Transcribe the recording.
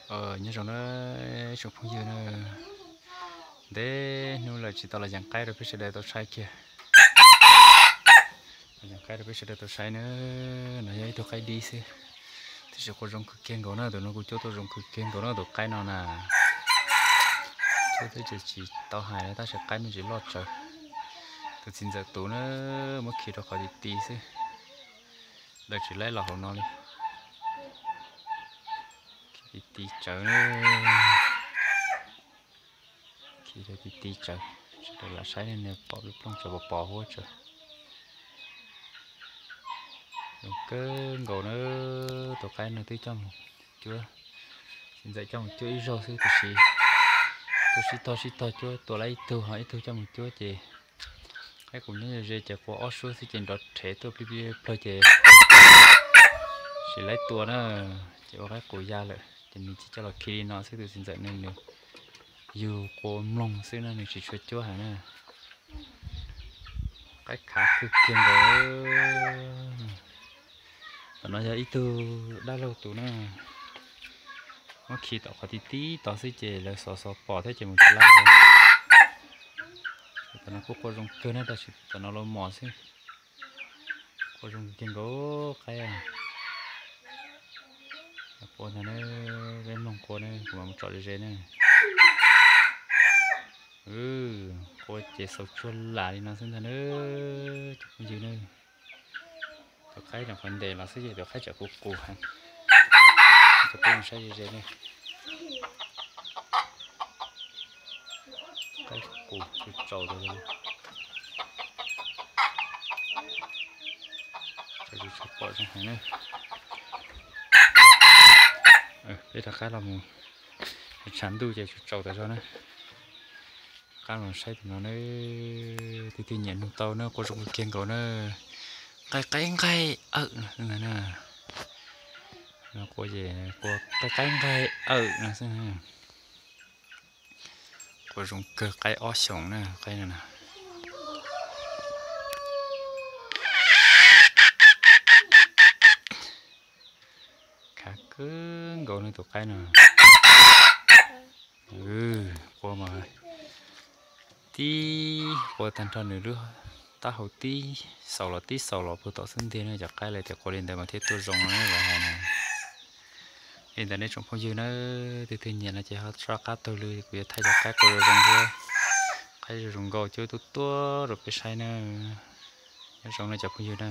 Nyob zoo na tsoom phooj ywg na, ntev hnub lawm tsis tau los yees qaib rau peb sawv daws tau saib kiag. Los yees qaib rau peb sawv daws tau saib na. No yog ib tug qaib dib xwb, tab sis qua zoo kawg kiag nkaus na, tus no kuv cuab tuaj zoo kawg kiag nkaus na tus qaib no na. Cuab twb tsis tau hais tab sis qaib me ntsis loj tsawv. Tus txiv ntxawm tus na, muab khi rau qhov ti ti xwb, daws tsis laib los hauv no li. Khi ti ti tsawv, khi rau ti ti tsawv, sawv daws lam saib ne, pom plooj tsawv pos pos huab tsawv. Zoo kawg nkaus na, tus qaib no twb coj mus cuab, txiv ntxawm coj mus cuab ib zaug xwb tiam sis tuaj sib tog sib tog cuab, tua lawm ib tug ho ib tug coj mus cuab ces qaib qus nyob ze ze ces qua ob suab xwb ces nrov rhev tuaj plig plig plawg ces tsis laib tua na, ces ua qaib qus ya lawm ces nws tsis coj los khi li no xwb, tus txiv ntxawm ne nws yug qua mloog xwb na, nws tsis tshua cuab heev na. Qaib khav kawg kiag nkaus. Tom no yog ib tug dab laug tus na, muab khi tom qhov ti ti tod xwb ces lawv xov xov pom thiab ces mus tsis laib. Tom no kuj qua zoo kawg na tab sis tom no los mos xwb. Qua zoo kiag nkaus qaib. Qua ntag na, peb mloog qua na, kuv mam mus tsom ze ze na. Qua ces xaus tsuag lam li no xwb ntag na, cov phooj ywg na. Tus qaib tseem qhov ntes los xwb ces tus qaib tseem qus qus heev. Cov phooj ywg saib ze ze ne. Qaib qus tsaus tsaus tas zog li. Tsaus tsaus pom zoo heev na. Peb rov qab los mus, tshav ntuj ces tsaus tsaus tas zog na. Qab los saib tus no na, tus twg nyiam nug tau na, qua zoo kawg kiag nkaus na. Nqaij qaib nqaij awm no xwb ntag na. Qua ces qua nqaij qaib nqaij awm no xwb. Qua zoo kawg, qaib ob xyoos na, qaib no na. Khav kawg nkaus no tus qaib no. Qua mas tib qua tag nrho nws lub taub hau tib xaus los tib xaus los puag tom xub ntiag na, cov qaib lawv tias qua li ntawd mas thiaj tuaj zoo na lawv hais na. Li ntawd nej tsoom phooj ywg na, tus twg nyiam no ces ho rov qab taug lw kuv yuav thaij cov qaib qua zoo zoo thiab, qaib zoo zoo nkauj cuab tuaj tuaj rau peb saib na. Nyob zoo na cov phooj ywg na.